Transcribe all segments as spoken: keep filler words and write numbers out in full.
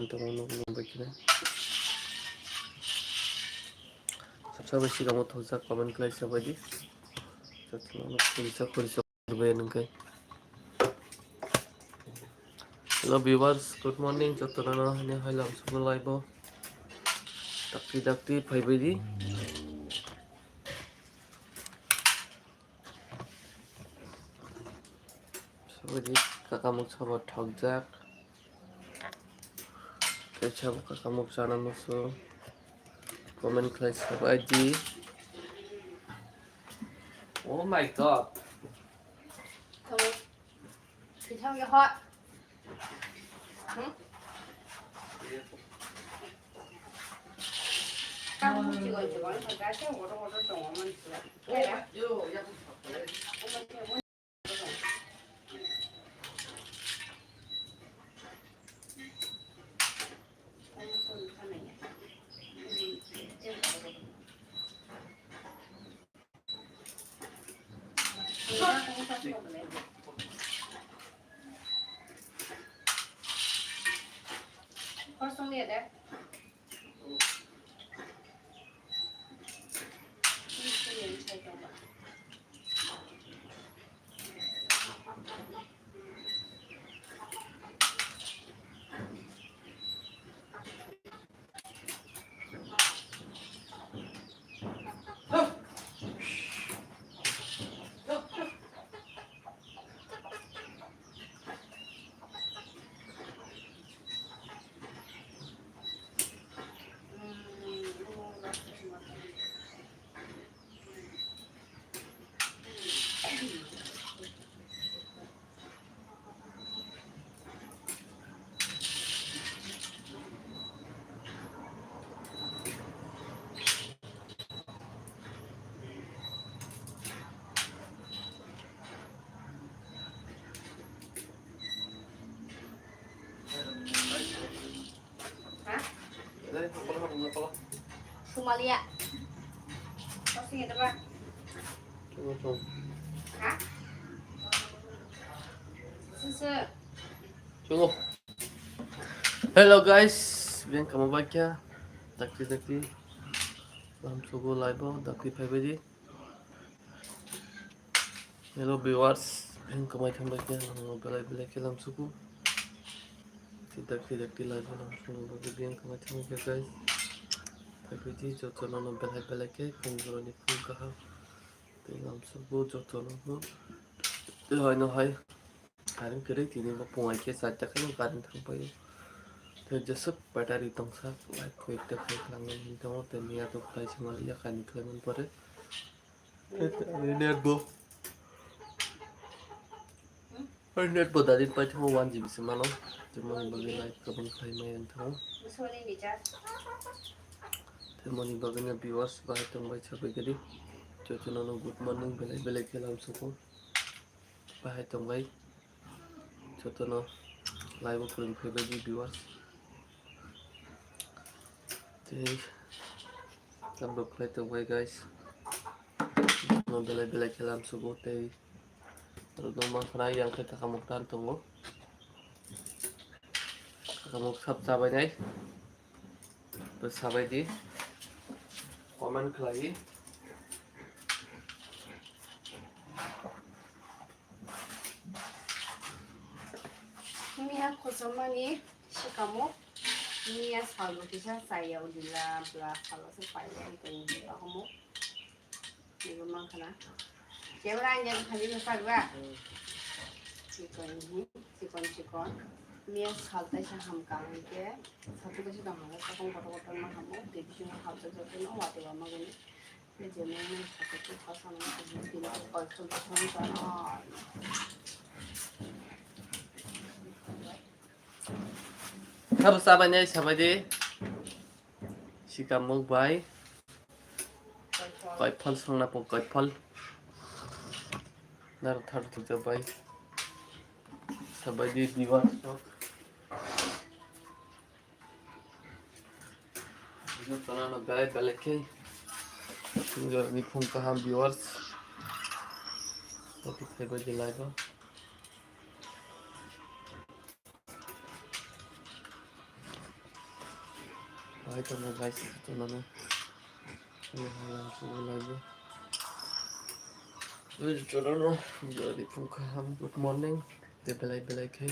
Tongmo nukmani bai kheno. Sabsa bai sikamo thokjak comment khlai sabaidi. Jotono khurisa khurisa bai nungkhe. Hello viewers, good morning. Jotono no hini hai lam subo live o. Dakti dakti phaibaidi. Sabaidi kakamuk sabo thokjak. Kaisa bo kakamuk chana musu. Comment khlai sabaidi. Oh my God. Tamo. Thitham ya hot. Hmm? Kamu chigon chigon thangka se motor motor tongo man sila. Kera. Kosong ya deh. Ha? Sumalia. Kosong ya deh, Pak. Ha? Susu. Chungo. Hello guys, beng kamo bai kya? Dakti dakti. Lam subo live o dakti phaibaidi. Hello viewers, beng kamai thangbai kya? Belai belai khe lam suku. Dakti dakti live o lam suku beng kamai thangbai kya guys? Phaibaidi jotono no belai belai khe phung jorani phung kaham. Tei lam suku jotono no. Tei hai no hai. Current kwrwi tini bo pungai khe charta khe no current thang paio. Tei jeswk battery tongsa light koi ekta khe khlangwi hwn tongo tei miya bo khlai se manliya kainwi khlai man pore. Tei net bo. Tei net bo dadi paithago one G B se mano. Tei moni bagwi light kwbang khlai maya wng thango. Tei moni bagwi no viewers bahai tongbai sabai gadi. Jotono no good morning belai belai khe lam suku. Bahai tongbai. Jotono live o kwrwng phaibaidi viewers. Tei tambo khlai tongbai guys. Jotono belai belai khe lam sugo tei norok no mankha yang khe kakamuk tan tongo. Kakamuk sab chabainai. Bo sabaidi. Comment khlai. Miya khosomani sikamo miya salbo kisa chaya udila bla salo se paiya ikoni ahomo. Ego mankha na. Kebra ang jadi khali bwsakra. Chikon hi, chikon chikon. Miya sal taisa hamkha hwnkhe, satu kaisa tong hwnle, sakong kotor kotor ma hamo, tei bisingo halchak jotono watwi ma magwino. Tei je nang nang sakhe tei kha sana ma tini koi khol jotono jana. Tharo sabaini sabaidi. Sikamuk bai. Koiphal songna po koiphal. Naro tharo thukjak bai. Sabaidi viewers rok. Jotono no belai belai khe. Ni phung kaham viewers. Topic phaibai di live o. Hai tongo guys, tongo. Ani hai lang sugo laibo. Ui, tongo. Jodi phung kaham, good morning. Te belai belai khe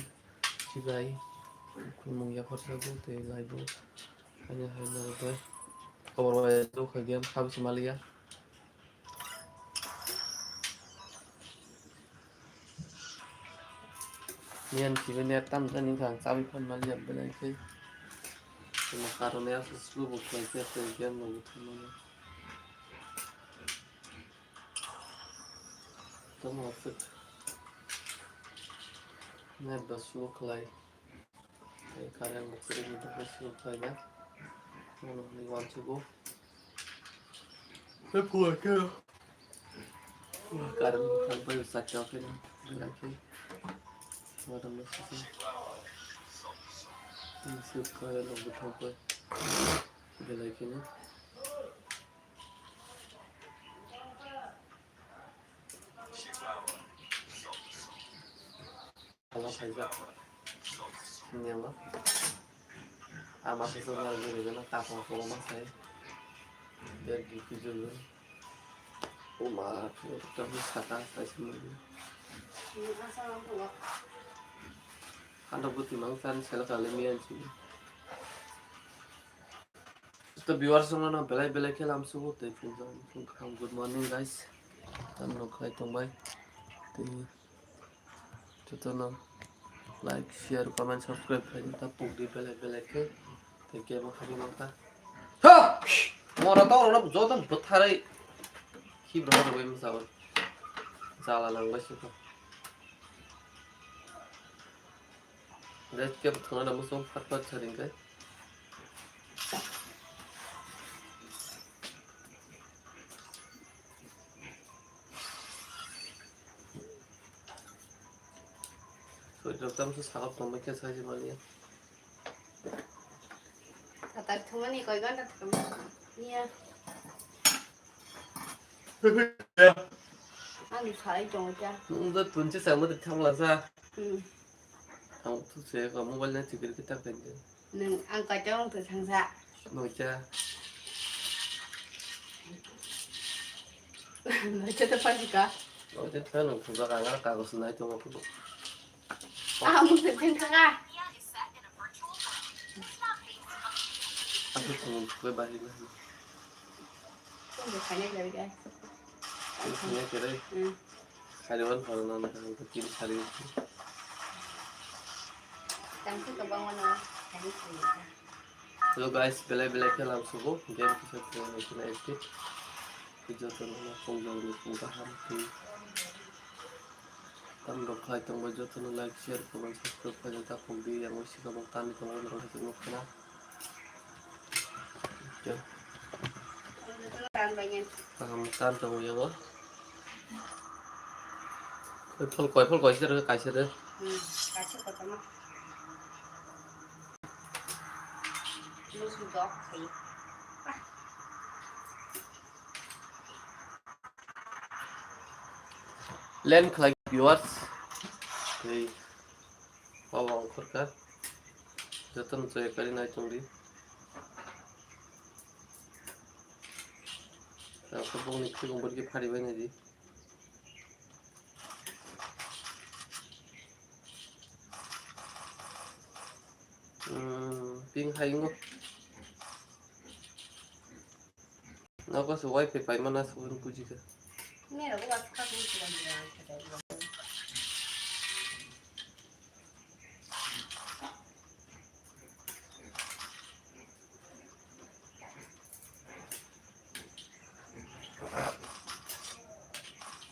chibai. Khulmung yaphar sago, te laibo. Ani hai nang bai. Khobor bai do kha game kha bisi maliya. Niyan kibe net tam jani kha, chabi phone maliya belai khe. Tuma karone aswk slow bo khlai khe, tei game no bo thangmani. Tamo aswk net bo slow khlai. Tei current bo kwrwini bagwi slow khlai ya. Mono hwnwi uansukgo. Tei phuarkhe. Current bo thangbai, sakya khe belai khe. Wadam no sisi. Tei suk khe rok bo thangbai. Belai khe no. Hala phaijak. Niyama. Ama se sona gini gana kapa ko ma sai. Der di ki julu. O ma, ta mi saka ta si ma. Handa buti mang san sel kale miyan si. To viewers no belai belai khe lam sugo tei phung jang phung kham. Good morning guys. Tam no khlai tong bai. Tei jotono like, share, comment, subscribe khlai ta puk di belai belai khe. Tei kebo khabi mang ta. Ha! Mora to ro joto butharai. Khi bro ro bai masa. Jala nang bai suko. Red cap thangna musong phat phat charing kai. Soi rok tam su sagap tong khe sai mani. Tatar thumani koi ganda thum. Iya. Ani salai tongo cha. Nung do tunchi sa mo thang la sa. Hmm. Ang tu se ka mobile na chikir kita kan je. Nung ang ka chong tu thang sa. Nocha. Nocha to pasi ka. Nocha to nung tu ka ngar ka ko sunai to ko. Ah, mo tu thang ka. Aku tu ko bari na. Tunggu khainai jari guys. Ini khainai kere. Hmm. Khainai wan khana na na kiri sari. Tangsi kabang wana khainai khainai. Hello guys, belai belai khe lam sugo game kisa khe nai khe nai exit. Joto no phung jang ni phung kaham khe. Tam rok khlai tong bai joto no like, share, comment, subscribe khlai ta phung di yang wi sikabang tani tong bai rok hai nuk khana. Kaham tan tongo yago. Koi phol, koi phol, koi sir, kaisa de. Hmm, kaisa kotorma. Musu dok khai. Len khlai viewers. Tei baba ongkhorkha. Jotono chaya kari nai tongdi. Tei bongni khibong borgi phari bai naidi. Hmm, ping hai wngo. Nogo se wifi paimano aswk hwn bujikha.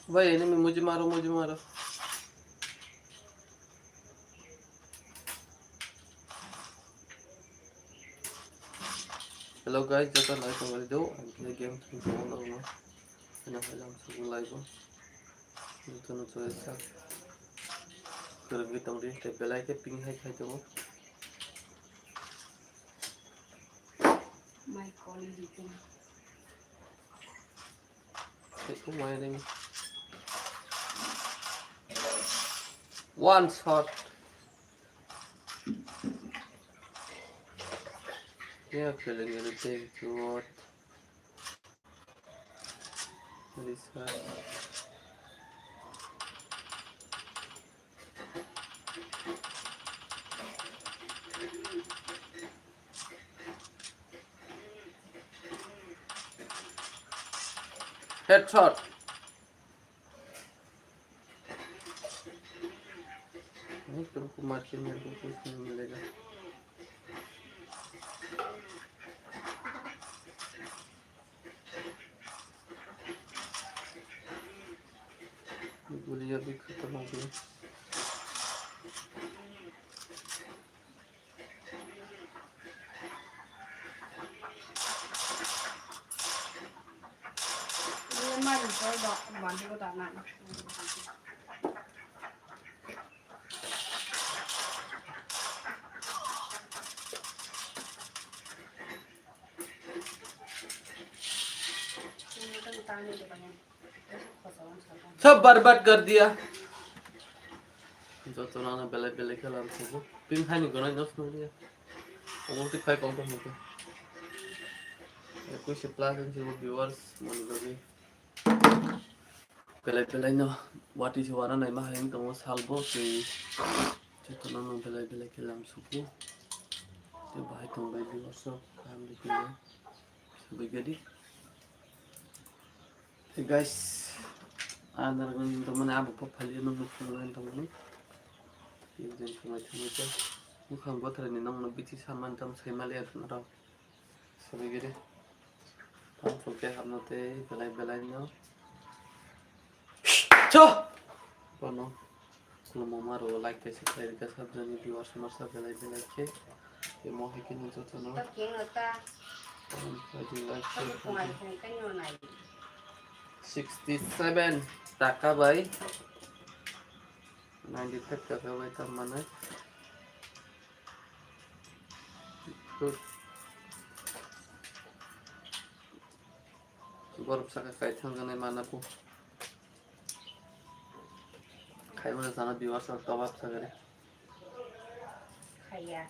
Bhai, enemy muji maro, muji maro. Hello guys, joto nai tongwi do, ang khe game thum tongo nokno. Hino hai lang sugu laibo. Jotono chwrai sak. Kwrwngwi tongdi, tei belai khe ping hai khai tongo. My quality thing. One shot. Yeah, feeling really thank you, what? Lisa. Headshot. नहीं, तुमको मार के मेरे को कुछ नहीं मिलेगा। गोलियां भी खत्म हो गई। सब बर्बाद कर दिया। Jotono belai belai khe lam sugo. Pin hai ni gonai nos nung dia. Omo tik phai kong tong muko. Ekush plus and zero viewers mani bagwi. Belai belai no what is wara nai ma hai tongo salbo tei jotono no belai belai khe lam sugo. Tei bahai tong bai viewers rok kaham di khe. Sabai gadi. Hey guys, adar gun to mane abo pa phali no nuk phung gun to mane. Yung jeng khumai thumai to. Mukhang bothra ni nong no biti saman tam sai mali at na rao. Sabai gede. Tam phung ke hapno te belai belai no. Cho! Bono. Khulumung ma rw like kaisa khlai rwkha sabjani viewers masa belai belai khe. Tei mo hai khe nung jotono. Like share khlai di. Sixty seven taka bai ninety five taka bai tam manai. Good. Borok saka kai thangjaknai mana kho. Khaimano sana viewers rok tobab sagari. Khaiya.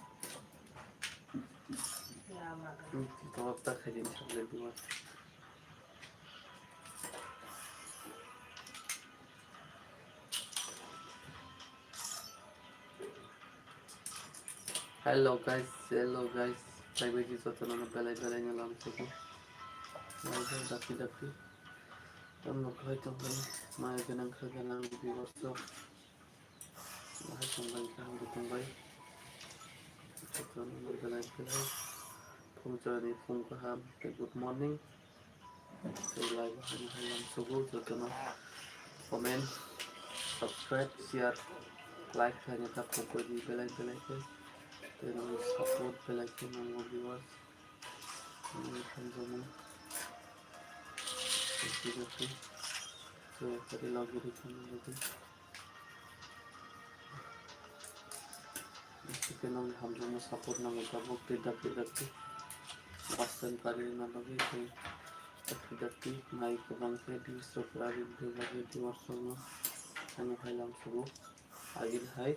Lama. Hmm, tobab ta khaidi sagari viewers. Hello guys, hello guys. Phaibai di jotono no belai belai no lam sugo. Belai belai dakti dakti. Tamo khlai tongbai. Maya gwnang kha gwnang viewers rok. Bahai tongbai kaham bo tongbai. Jotono no belai belai. Phung chorani phung kaham. Good morning. Tei like bo haino hai lam sugo jotono comment, subscribe, share, like khlaina ta phukudi belai belai khe. Tei nini support belai khe nango viewers. Nini hamjakmung. Thank you, thank you. So, kari logiri thangna lagi. Aswk khe nokni hamjakma support nango tabuk tei dakti dakti. Bus stand kari rwna bagwi tei dakti dakti nai kwbang khe views rok kwrwi rwna bagwi viewers rokno ano hai lam sugo. Agini hai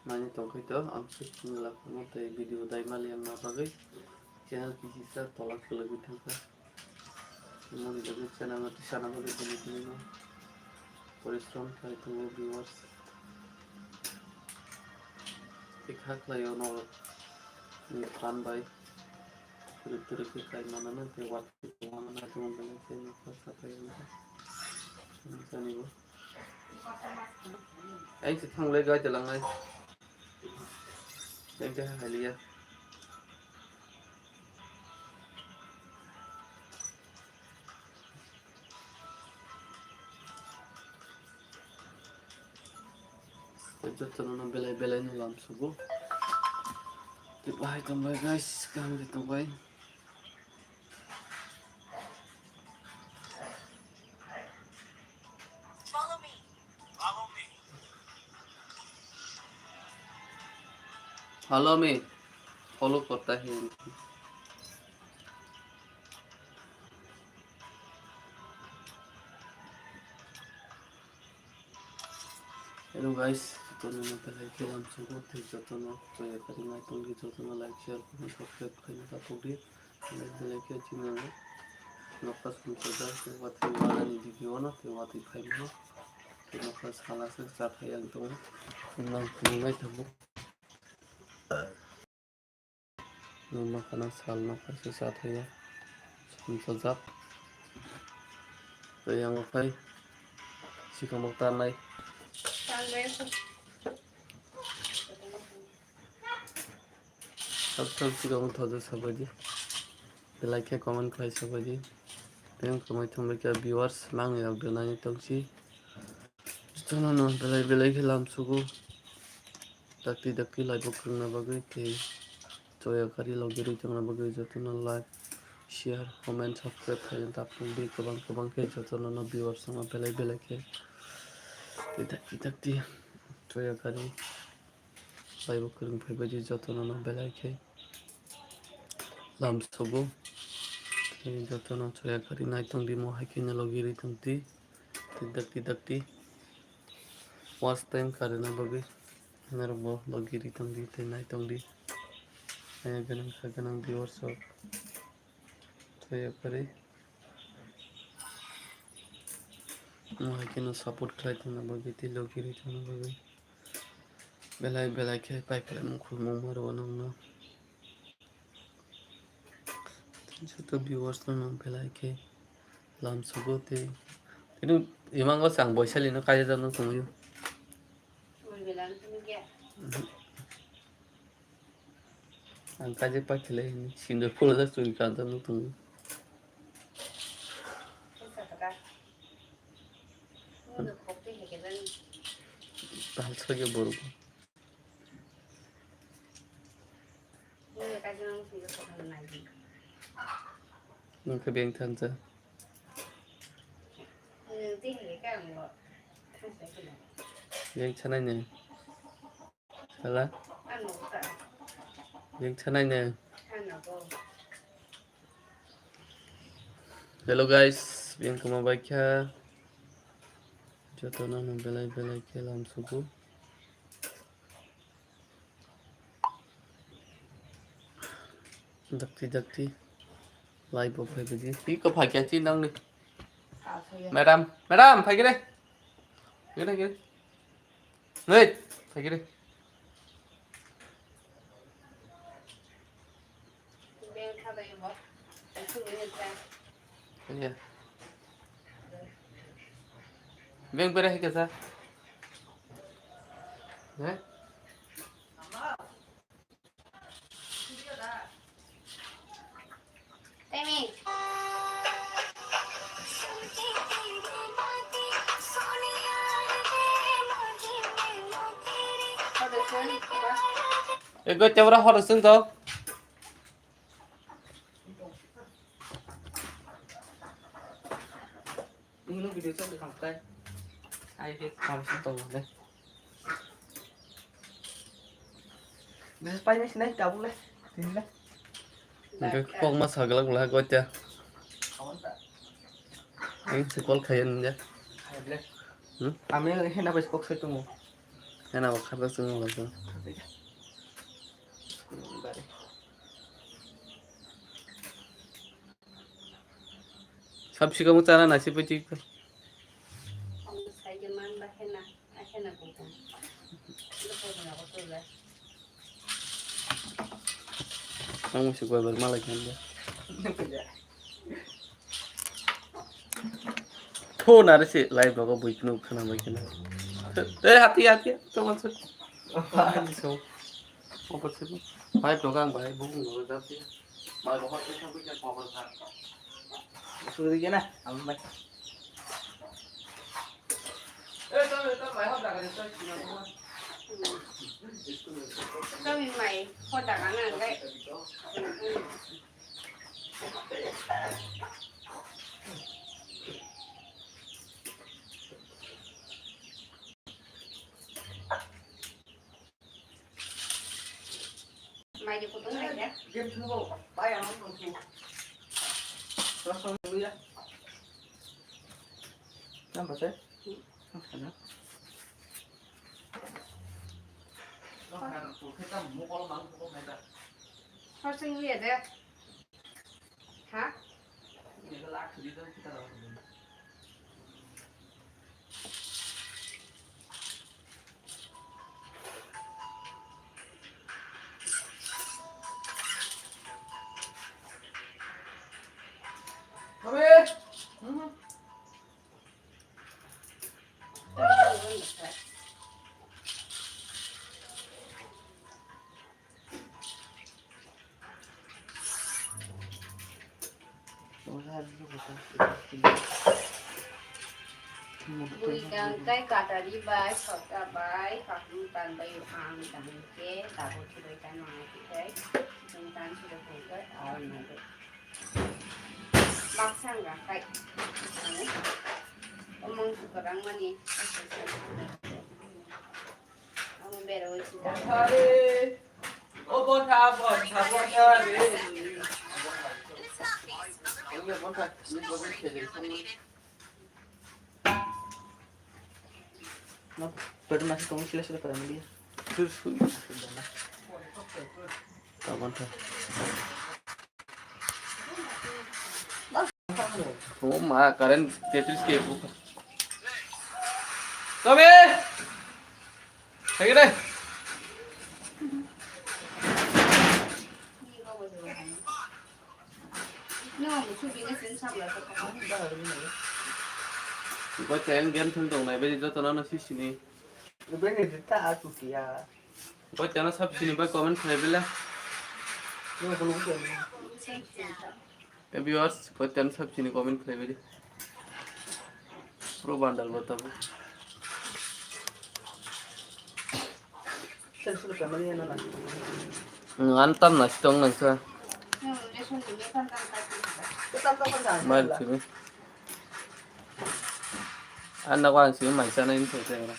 nani tongkhe to ang swk chwngla phano tei video dai mali wngna bagwi channel kisisa tola kwlwgwi thangkha. Moni bagwi channel no tisana bagwi tini tini no porishrom khlai tongo viewers. Tei kha khlai o norok ni phan bai twrwk twrwk khe khlai manana tei watwi tongma manai tongma belai khe nokha sapai wngkha. Chani bo. Ai se thanglai gai talangnai. Thank you, Hallelujah. Jotono belai belai no lam sugo. Tei bahai tongbai guys, kaham khe tongbai. Follow me. Follow करता है। Hello guys, Jotono no belai khe lamsogo tei jotono choya kari nai tongdi, jotono like, share, comment, subscribe khaina ta tongdi. Belai belai khe chini nokha sumsajak tei watwi warani video no tei watwi phaimano tei nokha sala se chathai ang tongo. Nang phunuknai tabuk. Nokha no sal nokha se chathai ya sumsajak. Tei ang khai sikhamok tarnai. Sab sab sikhamok thoja sabaidi. Belai khe comment khlai sabaidi. Tei wng kwmai thumbai khe viewers mangni rok donani tongsi. Jotono no belai belai khe lamsugo. Dakti dakti laibo kwrwngna bagwi tei choya kari logi rwi tongna bagwi jotono like, share, comment, subscribe khaina ta phunukdi kwbang kwbang khe jotono no viewers no belai belai khe. Tei dakti dakti choya kari. Laibo kwrwng phaibaidi jotono no belai khe lamsogo. Tei jotono choya kari nai tongdi mo hai kheno logi rwi tongdi. Tei dakti dakti watch time karina bagwi norokbo logi rwi tongdi tei nai tongdi. Haya gwnang kha gwnang viewers rok choya kari. Mo hai kheno support khlai tongna bagwi tei logi rwi tongna bagwi. Belai belai khe pai khlai mung khulmung ma rwo nokno. Joto viewers no belai khe lamsogo tei. Tini imango chang boisali no kaijak no tongyo. Ang kaijak pai khlai sinjo phola jak churi kanta no tongyo. Talsa khe borok. Nwng khe beng thansa. Beng sanai ne. Hala. Beng sanai ne. Hello guys, beng kama baikha. Joto no belai belai khe lamsugo. Dakti dakti. Live bo phai bidi. Pi ko phai kya chi nang ni. Madam, madam, phai kire. Kire, kire. Nei, phai kire. Iya. Beng bera hika sa. Eh? Temi. Ego chabra hor sung to. Ini video call di kampai. Ayo, kita kampai sih tau deh. Bisa pai nih sini, cabut deh. Sini deh. Hwnkhe kokma saglak wngla goita. Ang se call khaiya nungya. Hmm? Ami hena bai kok sai tongo. Hena bo kharjak chwng wngla chwng. Sab sikamo chana nasi pui twi. Ang musi gua bar malai kan dia. Phone are se live logo bui kunu khana bai kena. Eh, hati, hati, to man se. Ani so. Opo se. Live logo ang bai bung logo jati. Mai logo se kan bui kan power sa. Suri gena, ang bai. Kami mai, kota kana ngai. Mai di kutung ngai ya. Game thumbo, bai ang thumbo. Terus kamu dulu ya. Nambah saya. Nambah sana. Horsing liya de. Ha? Bui tang tai katari bai, sota bai, kakung tan bai, ang tang ke, tabuk chibai tan mangai tai, chikung tan chibai kai, awan mangai. Baksa wngkha kai. Omong kwrwng mani. Omo berwi sida. Botha re. O botha, botha, botha re. No, pero más como que le se para mí. Sus, sus. Aguanta. Oh ma, current Tetris ke buka. Tabe. Lagi deh. Bo ten game thang tong nai bai joto no sisini. Bini jita atukia. Bo ten sab sini bai comment khlai bila. Viewers, koi ten sab chini comment khlai bidi. Pro bandal bo tabo. Ngan tam na sitong nang sa. Mal chini. Anna ko ang sini mai sana ini selesai na.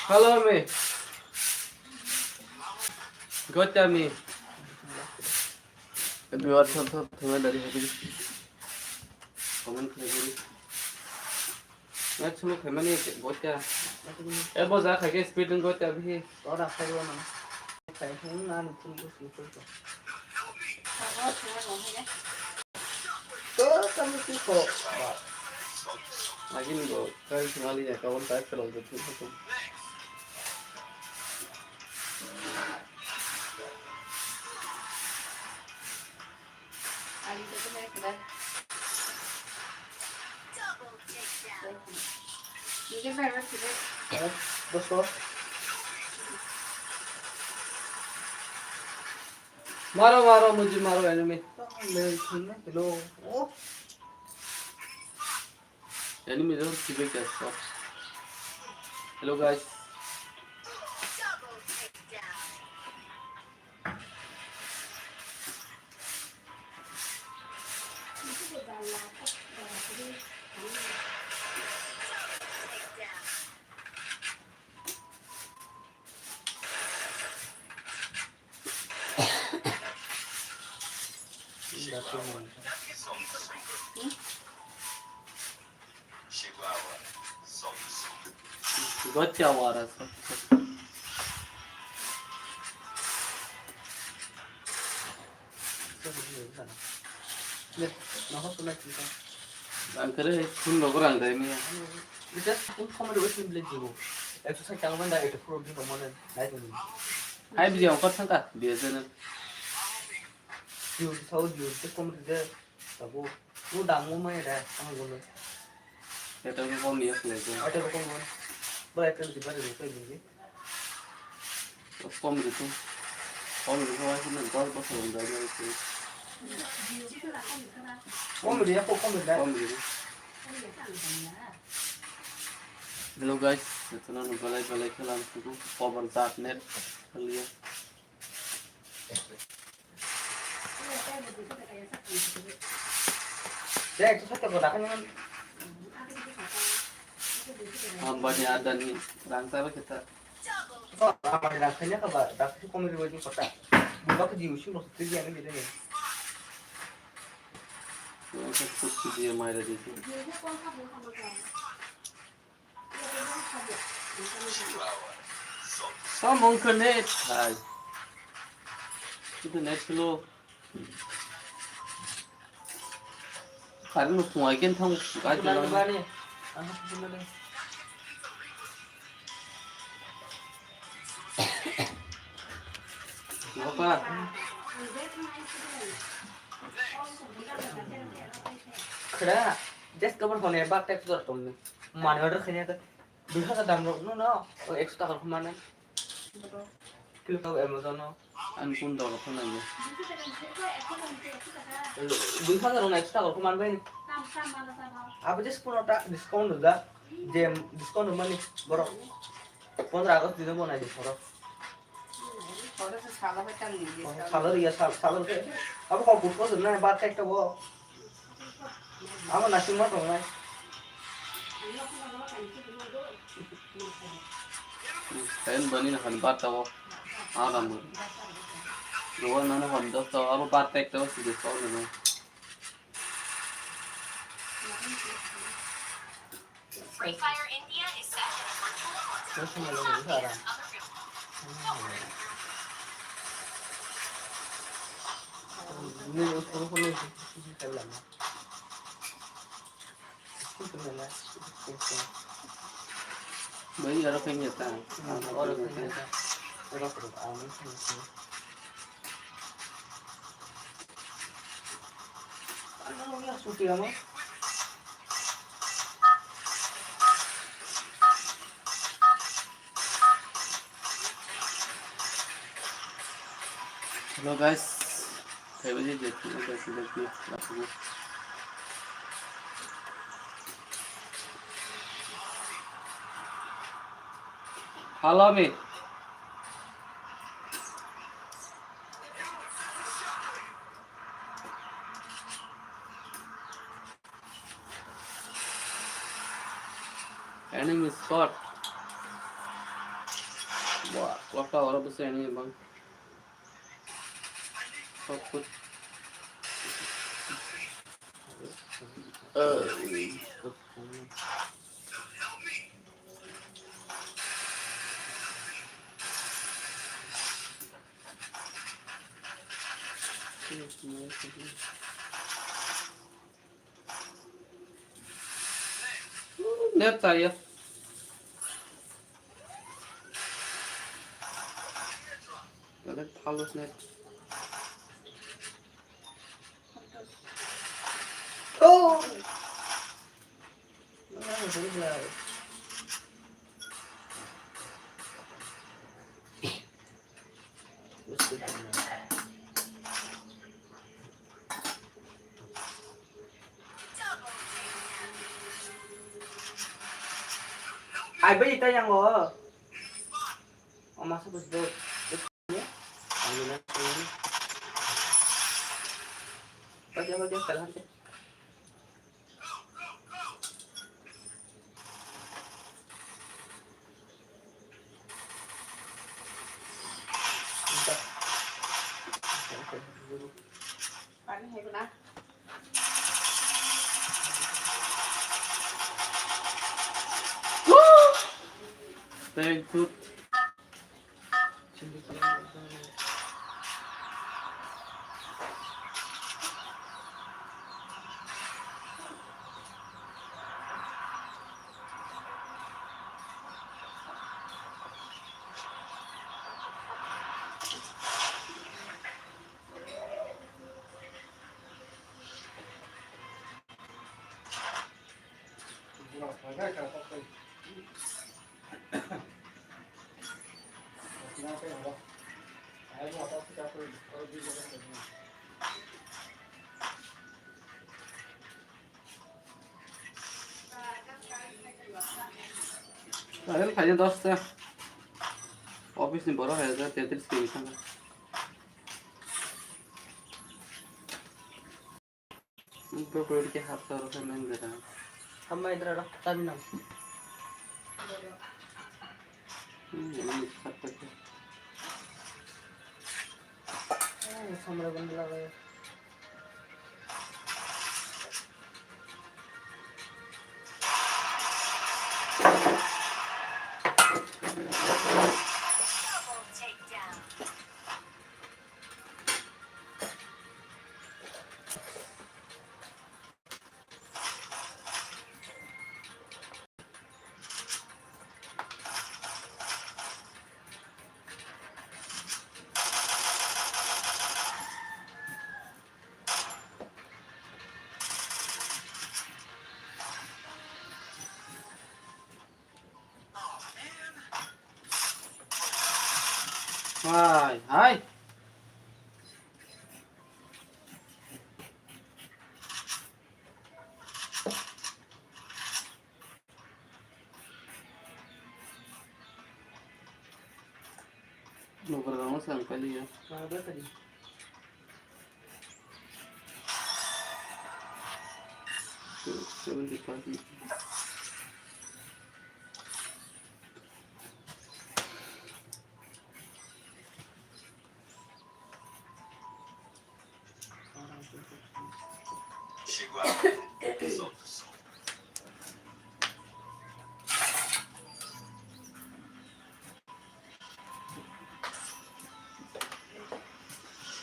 Hello, mi. Gotcha, mi. Everyone, thop, thop, thop, dari hadi. Comment khlai di. Next mo khaimani gotcha. E bo ja khai ke speed ng gotcha bi. Ora khai bo na. Khai hung na ni pun ko si ko. Ko kami si ko. Lagi ni bo kai singali ya kawan kai kalau betul betul. Maro, maro, muji maro, enemy. Hello. Oh. Enemy zone, Tibet gas box. Hello, guys. Gotcha wara sa. Ang kare phone rok rang dai miya. Just phone khoma de waiting blade jibo. Ekso sa chang man da eto phone din man dai to. Hai biya ongkar thangka biya jana. Jibo sao jibo te khoma de. Tabo, no damo mai da, ang golo. Eto ko kom ya kle ko. Eto ko kom. Ba eto di ba de ko ni. Kom gitu. Kom gitu, aku nih gol pas belum dari itu. Kom gitu ya, kok kom gitu. Kom gitu. Hello guys, ito na balai balai kailangan ko cover dot net kaliya. Ambani adani rang sabe kita. Ambani rang kanya ka ba, dak tu komedi wajib kota. Buka ke jiu sing bos tu dia ni dia ni. Kutti diye mayra diye. Samung kene thai. Itu net slow. Kari no thung ai ken thang gai te lang. Apa? Khra, just kabar hone bak tek tor tong. Mane order khanya ta. Dui hajar dam rok no no, o ekso taka rok mane. Flipkart, Amazon o. Ang kun dol rok nang. Dui hajar rok ekso taka rok man bai. Abo je sepuluh taka discount rok da. Je discount rok mani borok. Pondro August dino bo nai di borok. Salo ya, sal-, salo ke. Abo kok kusko na ba tek ta bo. Amo nasing ma tongnai. Pen bani na han bat tawo. Ara mo. Rowan na han dos tawo, abo bat tek tawo, si dos tawo na. Free Fire India is set in a virtual concert in the other room. Don't worry. Bai aro kanya ta. Aro kanya ta. Hello guys, kaibaji jeti jeti jeti lakugo. Follow me. Enemy spot. Wah, clock tower apa sih enemy bang? Fokus. Eh. Net taya. Net follows net. Oh! Ai bai ta yang o. O masa bus do. Ani na. Baca baca salah. Thank you. Ahel khaina dos ta. Office ni borok hai da tetris ke bisang. Bro, bro, ke hap ta ro khaina nang da. Hamma idra rak ta binam. Hmm, ini hap ta. Eh, samra bandla gaya. Hai, hai. Lugar kamu sampai lihat. Seventy five.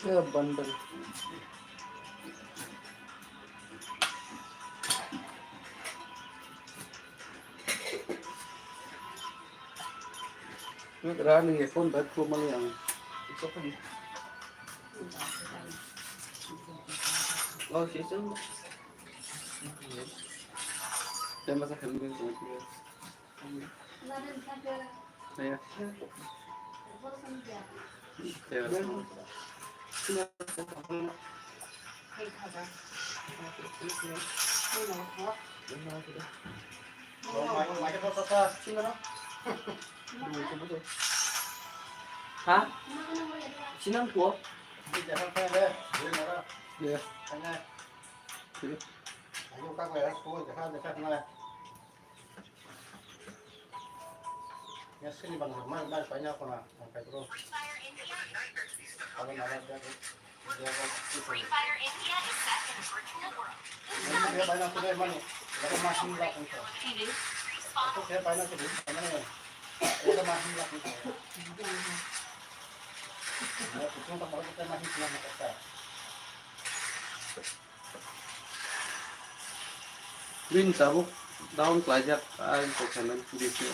Ya, bandar. Rani ya phone back ko mali ang. Oh, si sung. Tema sa kami ko. Iya. Iya. Ha? Sinang po? Iya. Iya. Ya, sini bang, mai, mai, paina kona, ang kai bro. Abo na, ya, ya, ya, ya. Free Fire India is set in a virtual world. Ini dia paina sudah mani. Ada masih lagi. Aku dia paina sudah, mana ya? Ada masih lagi. Ya, kita tak mau kita masih pulang ke atas. Bini tabuk down klaijak, ah, kok sanan bisi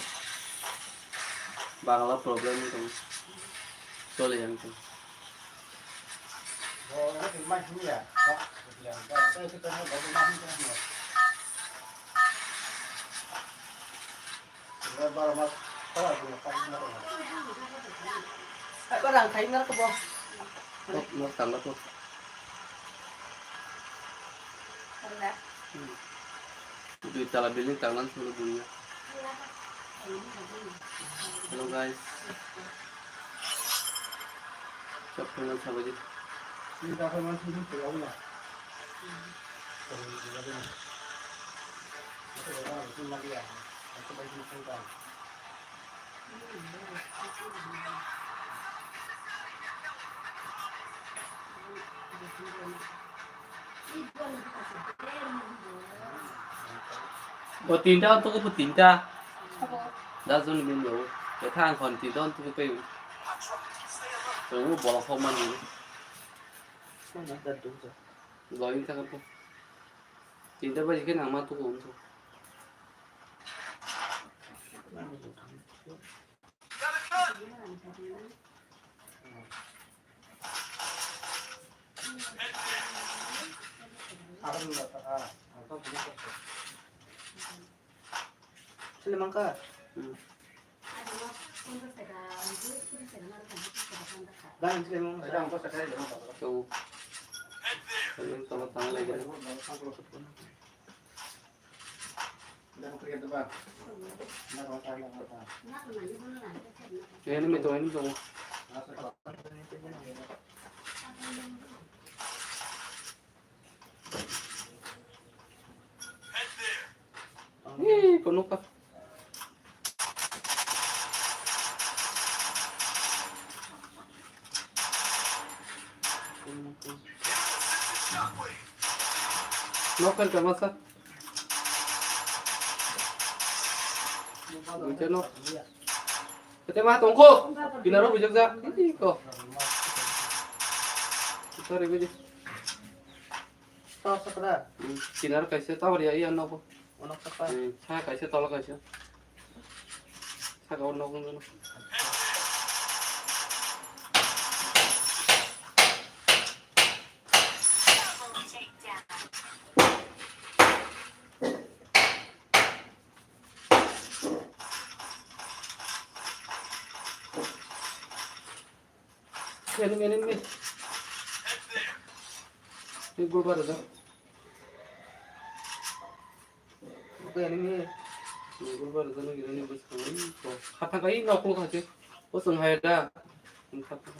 Bangla problem wng tong, choli yang tong. Ako rang khai ngar ko bo. Nok, nok tangla to. Tangla. Hmm. Dui tala building tangla solo dunia. Hello guys. Chop channel sabaji. Bo tinta on tuku bo tinta. Abo. Da zon bin bo. Betha ang kon tinta on tuku pe. Bo bolok hok mani. Loin thang ko. Tinta baji khe nangma tuku on tuku. Sile mangka. Hmm. Dang sile mangka. Tuh. Sile mangka lagi. Ini mi tuh, ini tuh. Ih, penuh kah? Nokan ka masa. Buja no. Kete ma tongko. Pinaro bujak ja. Iko. Sorry, bujak. Tao sakra. Hmm, kinar kaisa tawar ya, iya, nogo. Ono kapa. Hmm, sa kaisa, tola kaisa. Saka o nogo ngono. Enemy, enemy. Ni gol bar da. Oke, enemy. Ni gol bar da, ni gol bar da. Khata kai nok ko khache. O sung hai da. Khata.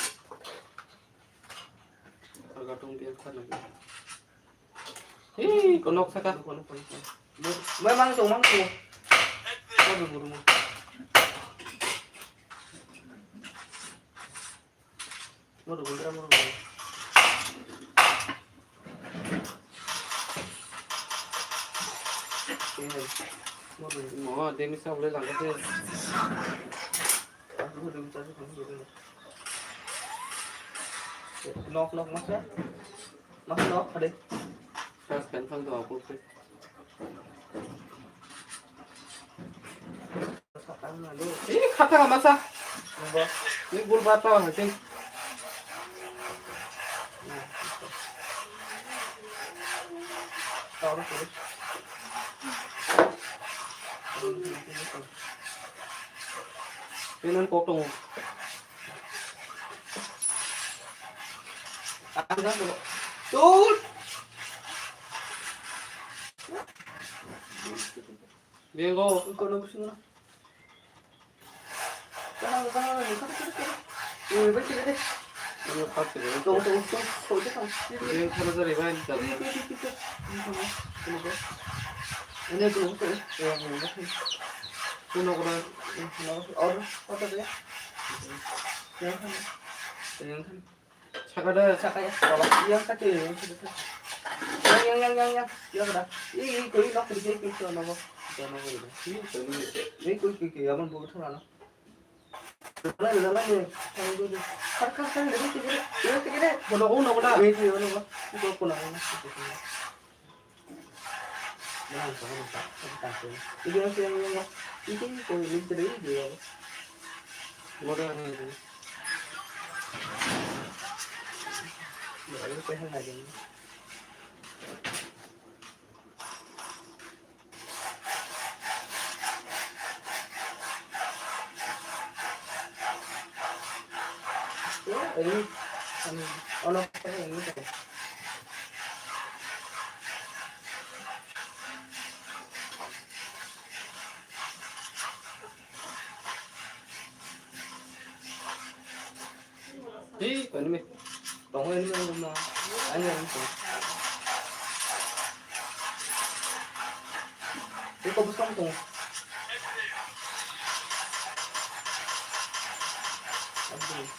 Aga tung dia khana. Hei, konok saka. Mai mang tong, mang tong. Mau dulu, dulu. Mau dulu, mau dulu. Oke. Mau dulu. Mau, dia misal boleh langkah dia. Aku udah minta sih, kamu dulu. Nok, nok, nok ya. Nok, nok, ada. Kas kan thang tu aku tu. Ih, kata ka masa. Nunggu. Ini bul bata lah, cing. Tahu tu. Ini nan kok tu. Tut. Bengo. Kono busingo. Kono, kono, kono, kono, kono. Eh, bai kiri de. Ini kap kiri. Tong, tong, tong, tong, tong. Ini kap kiri, bai, ini kap kiri. Ini kap kiri. Ini kap kiri. Ini kap kiri. Kuno, kuno. Ini kuno. Or, kota de. Yang kan. Yang kan. Saka de. Saka ya. Baba, yang kata yang kata. Yang, yang, yang, yang, yang. Yang ada. Ih, ih, kau ini nak kerja itu, itu nama. Itu nama itu. Ini kau ini. Ini kau ini, kau yang buat sana. Lalai, lalai ni. Kau itu. Kar, kar, kar, ini tiga, ini tiga deh. Bodoh, oh, nak bodoh. Ini tiga, nak bodoh. Itu apa nak bodoh? Itu apa nak bodoh? Hei, kau ini mi. Tong ini mi, ini mi. Ani, ani, tong. Ini kau buskang tong. Aduh.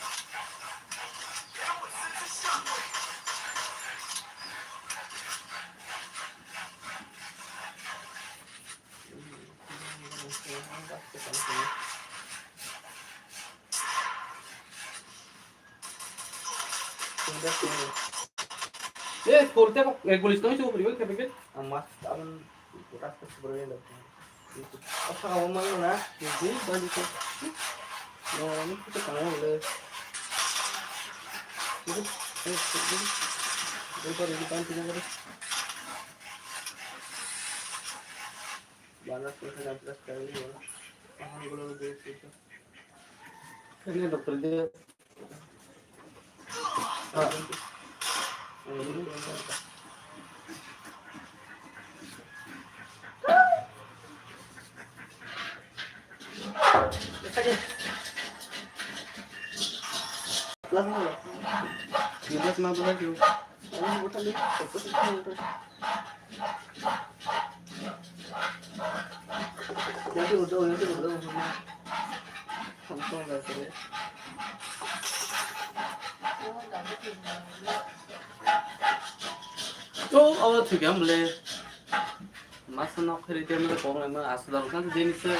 Eh, korte kok, eh, gulis tong, suruh pergi, pergi. Ang mas, ang, rasta sebenarnya. Apa kamu mau na? Ini, bantu. No, ini kita kamu boleh. Ini, ini, ini. Ini, ini, ini. Balas ko khaja plus kar liyo. Ahan gulo de sito. Kene doctor de. Ha. Plus ma. Plus ma plus. To, abo thwi khe mole. Masa nok pheri te mole kok lai ma aswk dal khan deni se.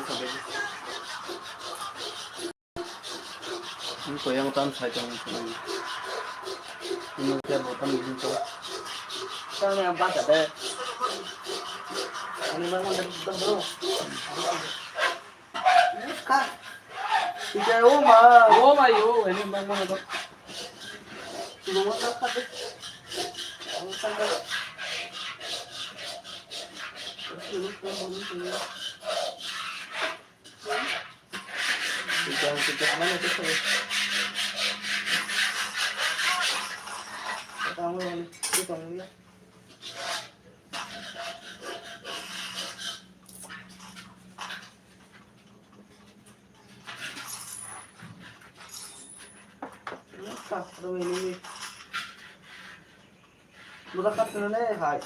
Ni koyang tam sai tong. Ni koyang tam ni to. Tang yang ba ta de. Ani bang mo de to bro. Ka. Ike o ma. O ma yo, ani bang mo de. Mo ma ka de. Ang sa ka. Budak kasih nih, hai.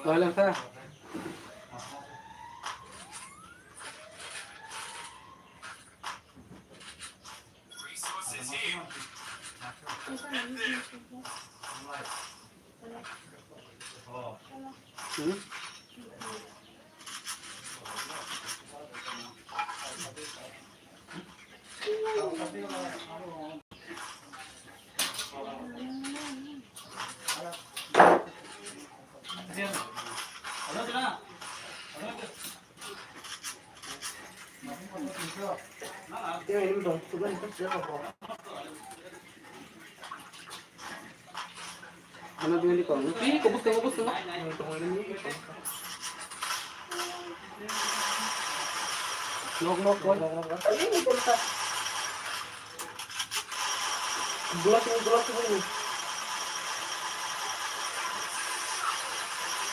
Loi lang kha. Hmm? Ano dili ko. Pi ko bus ko bus ko. Nok nok ko. Bulak ni bulak ni.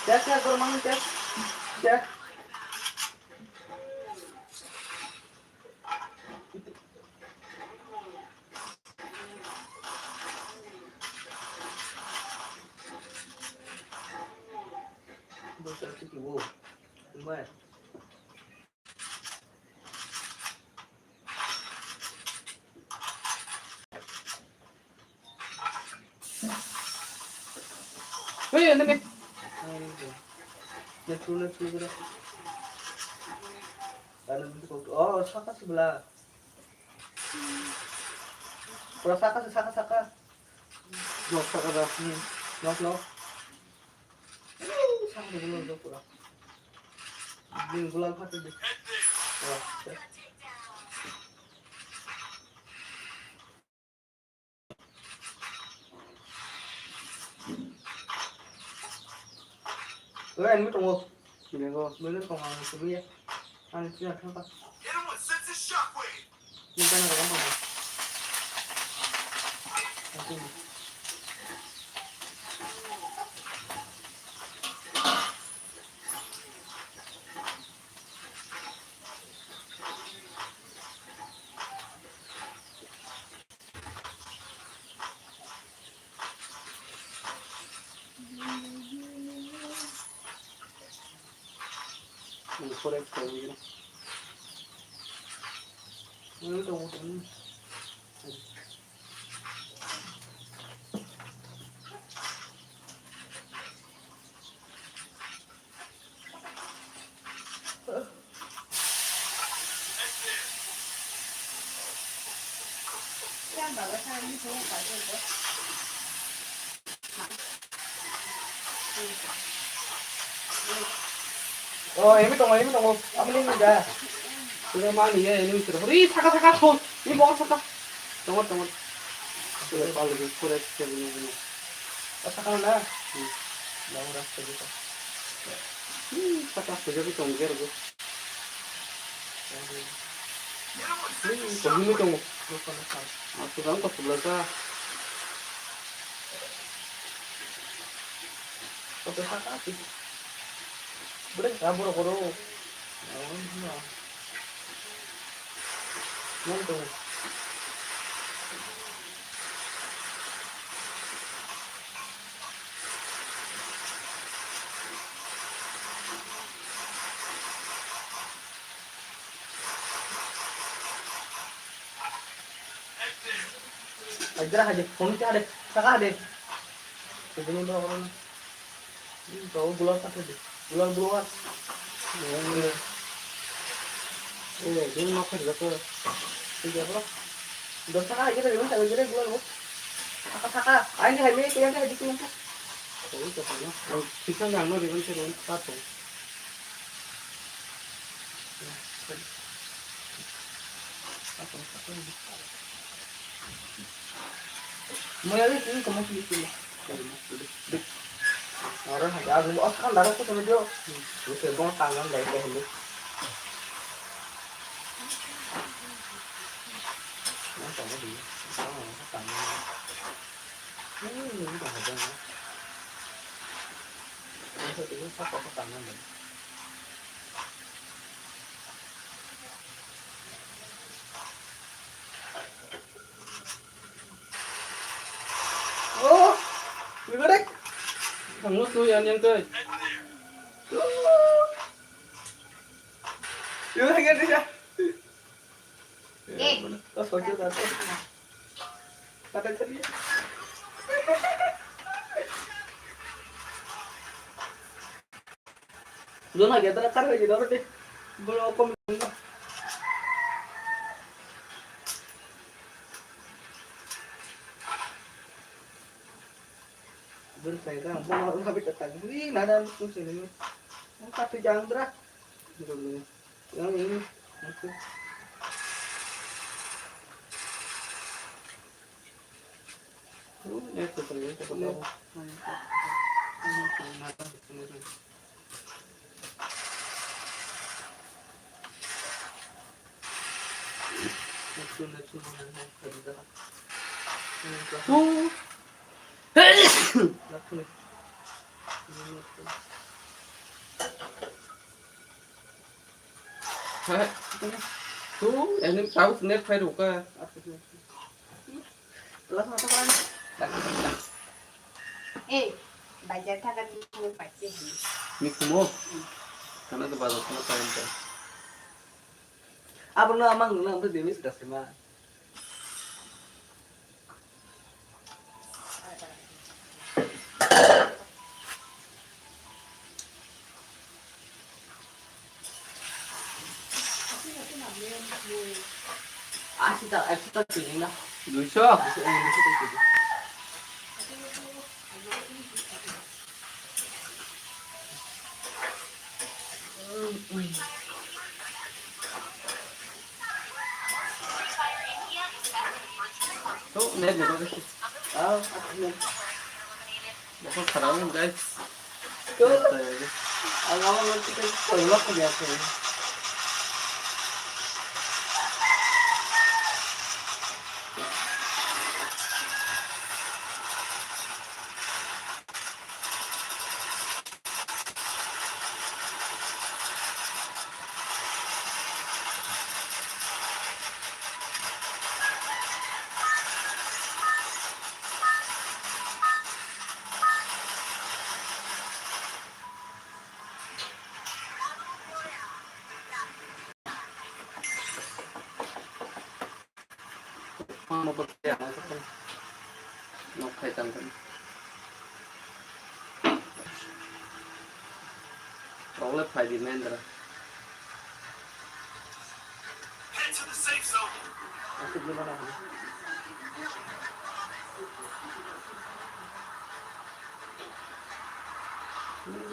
Tes tes gor mangan tes. Tes. Hey, ano ni? Let's go, let's go, let's go. Oh, saka sebelah. Pura saka, saka, saka. Nok saka dah. Hmm. Nok, nok. Saka sebelah tu pura. Din gulal phatri di. Oh, okay. Oi, ang tongo. Sini ko. Beli kong ang sini ya. Ang sini apa? Ini kan ada apa? Oh, ini tongo, ini tongo. Apa ni ini dah? Sudah mami ya, ini sudah. Ri, saka, saka, tuh. Ini bawa saka. Tongo, tongo. Sudah, kalau gitu, sudah, sudah, ini, ini. Oh, saka mana? Hmm. Bawa rasa gitu. Hmm, saka, sudah, itu tongo, gitu. Hmm, tongo, ini tongo. Aku kan kau sebelah sah. Kau saka, sih. Bro, kabur, kabur. Ajar aja, phone aja deh, saka deh. Sebelum berapa orang? Kau gula satu deh. Gula dua. Eh, dia mau kerja ke. Kerja apa? Dosa aja deh, gula dua. Saka, saka. Ayo, ayo, ayo, ayo, ayo. Kau itu apa? Yang pisang yang mau dibantu, satu. Muya le sini kamu sini sini. Orang ada aku, oh, kan darah tuh sama dia. Oke, gua tangan dari dahulu. Yang sama dia. Oh, tangan. Hmm, ini tangan. Yang satu ini satu tangan. Oh, gede. Kamu tuh yang yang tuh. Yuk, lagi ada ya. Eh. Oh, soalnya tadi. Kata tadi. Dona gaya tara kar lagi dona deh. Bolo kom. Dur saya kan, mau mau habis datang. Wih, nada lu sini. Mau satu jam berah. Yang ini. Itu. Tu, ini tahu sendiri saya ruka. Eh, bazar thakan mikhumu paise hini. Mikhumu? Kana to bazar kana paise. Abo no amang no amang to demis dasima. Ashi ta, ashi ta kg na. Duiso? Duiso, eh, duiso ta kg. Tuh, net, net, net. Ah, net. Bokol khara wng, guys. Tuh. Net, net. Ang ama nang kita tolak ko biasa. Mama pagkaya ako sa kanya. Nok kay tangkan. Chocolate kay di mendra. Ako di mana?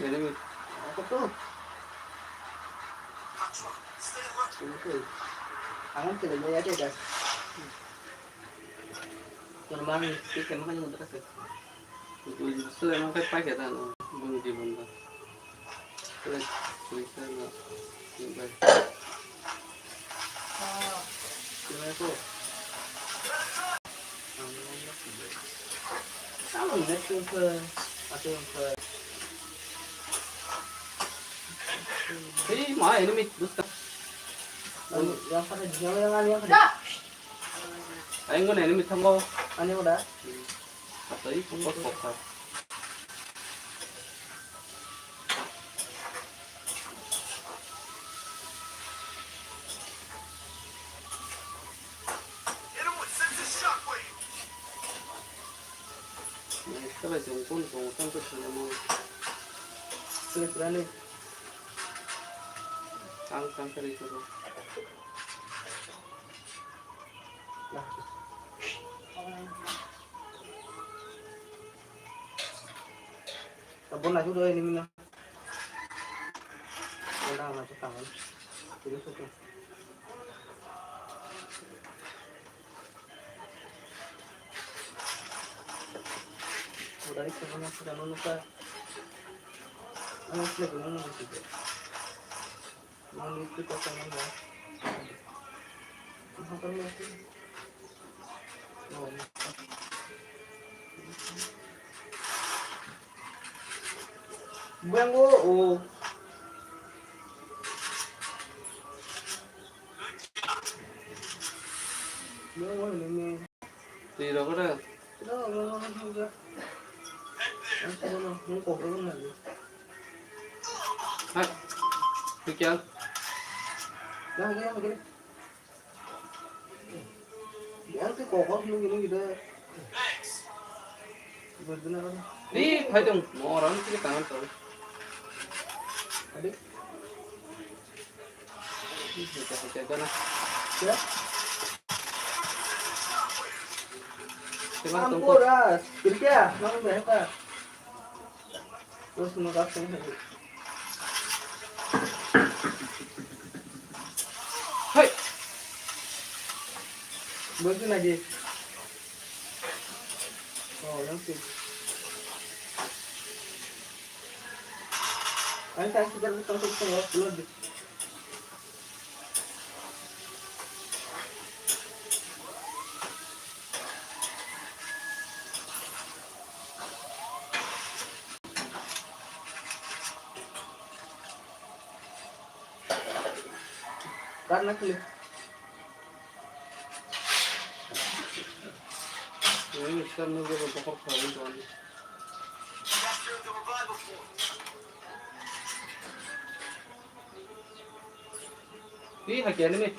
Enemy. Ang ang kailaimaya khe da. Normal ni khe khe makhai ni mudra khe. Sila makhai paikhe da no, bung di bung da. Sila sila sila no. Sila ko. Ang ang khe. Ang ang khe. Ang ang khe. Hey, my enemy, dusta. Ang yang khe, yang yang yang khe. Ayang guna ini mitang ko. Ani udah. Atau itu kok kok. Sabai jong kun jong tang ko thang mo. Sini berani. Tang tang kari ko. Tabon lagi udah ini mina. Udah masuk tangan. Jadi sudah. Udah itu sama sudah nunggu. Anu sudah nunggu sudah. Bang o o. Bang o ni. Twi rok ore. Hai. Twi kya? Yang ke kokor nunggu nunggu de. Ni phai dong, mo orang sih tangan tau. Adi. Ampun ras, kiri kya? Nang berapa? Terus mau kasih. Hai. Boleh lagi. Oh, yang sih. Ang tayo sa dalawa sa sa sa. Karena klik. Ini sekarang nunggu berapa kali tuan. Ih, haki ani nih.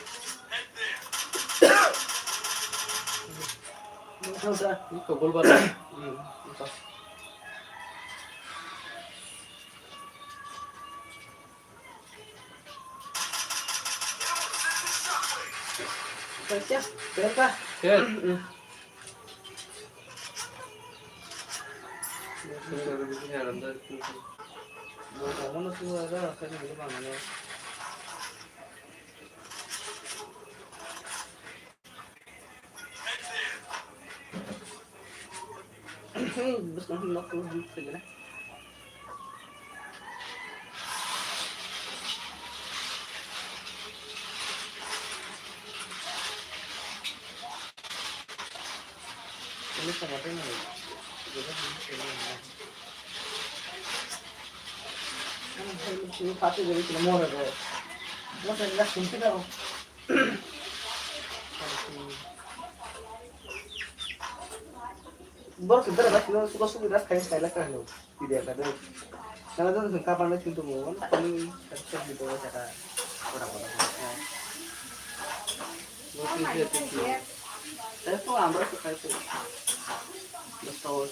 Ini kau gol bar. Hmm, entah. Pecah, pecah. Oke. Hmm. Borok se bera bai sino suka suki ras khai khai la kahino. Video ka dei. Nang jani sung kapan le sung tumo. Kami sab video ka ta. Ora ora. Teko amra se khai se. Dosta ora.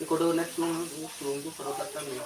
Iko do next month sung tu pura ta ni.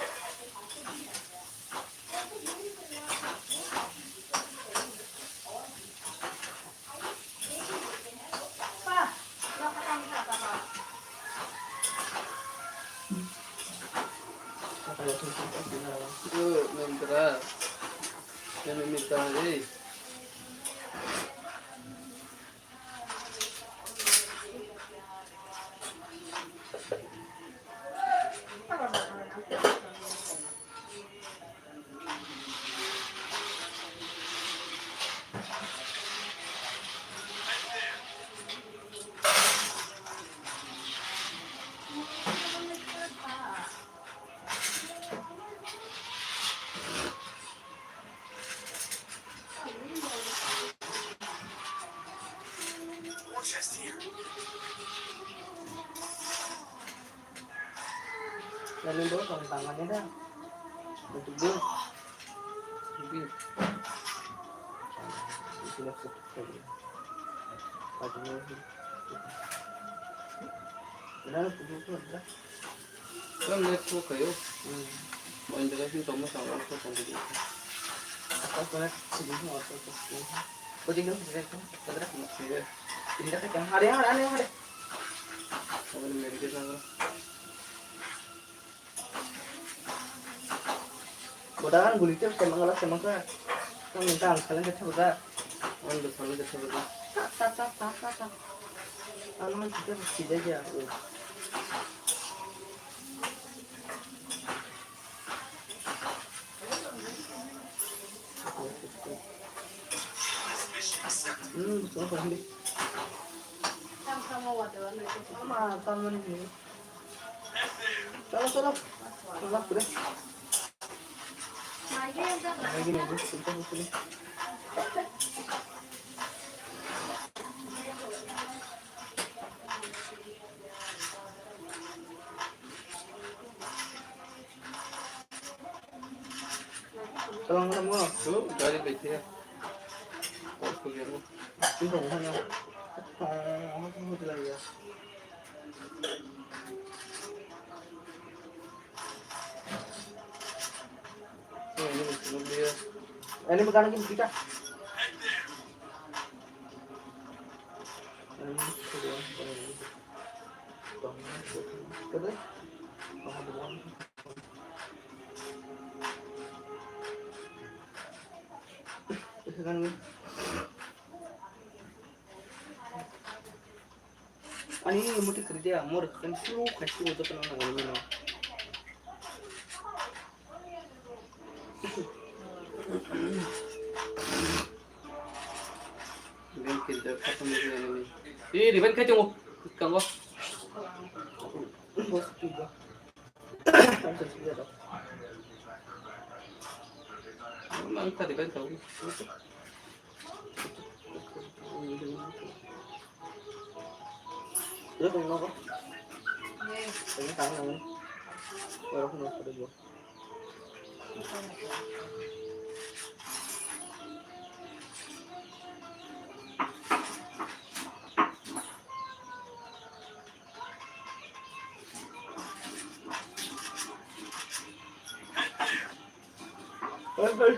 Lalu bawa kawan tangannya dah. Untuk dia. Lebih. Itulah foto. Padahal foto itu adalah. Kan lihat foto kayo. Hmm. Main dekat sini kamu sama aku sama dia. Apa kena sini sama aku. Kau tinggal sini kan. Kau tidak mau. Iya. Ini dekat yang ada, yang ada, ada, yang ada. Kamu dari kita sana. Bodagan guli tep semang la semang ka. Nang nang kalian kata boda. Wan do salu kata boda. Ta ta ta ta ta ta. Anu man kita sida ja. Hmm, so paham deh. Sama sama wadah. Sama sama nih. Chalo, chalo. Chalo, pura. Lagi, lagi, sumpah, sumpah. Chalo, chalo, chalo. Chalo, gari baithi hai. Aur koi hai na? Chalo, chalo, chalo. Ini bukan lagi kita. Ini kedua, kedua. Ani muti kiri dia, mor kan suru kasi udah kenal nang ini no. Game killed the enemy. Eh, revenge khai tongo. Kango. Boss juga. Mang kha revenge tau. Lo tong nogo. Tong tang nang. Oro no kare bo. Hey, hey.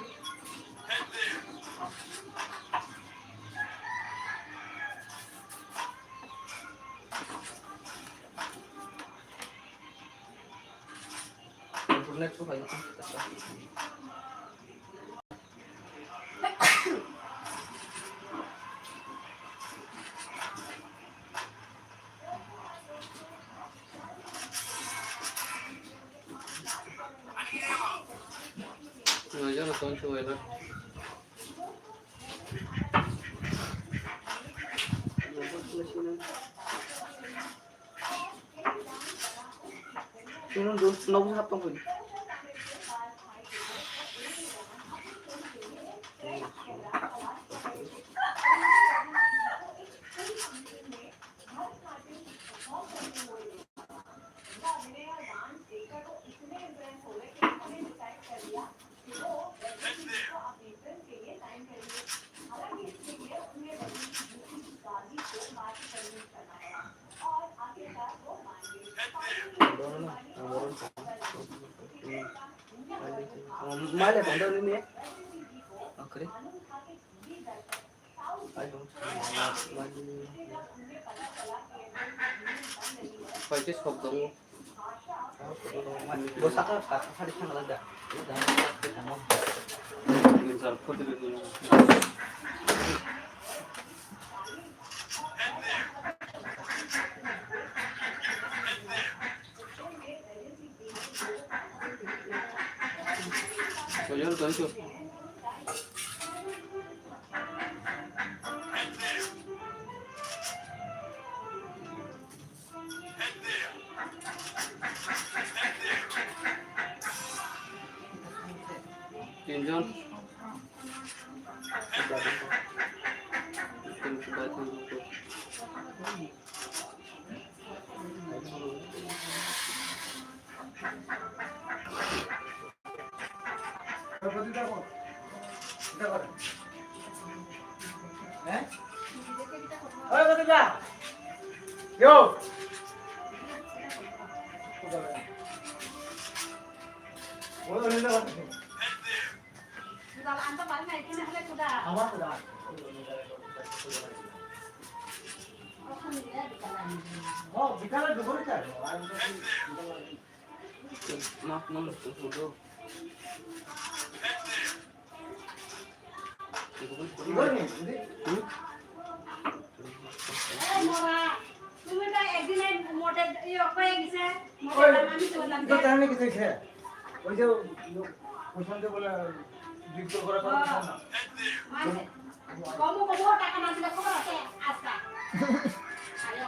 Noi jona ton chubaila. Sino dos, no, hapang ko. Male pandau ni ne? Akre. Paikhe sok tongo. Bo saka saka sari thangla da. Tinjon. Yo. এই মরা, তুমি তো একদিনে মোটে ইয়ে হয়ে গেছে, মোটে ওই, আমি তো বললাম তো যে তাহলে কি দেখে? ওই যে, ওই সঙ্গে বলে, বিক্রি করা কথা না। মানছে, কমও কমও টাকা না দিলে খবর আছে, আজকাল। আরে,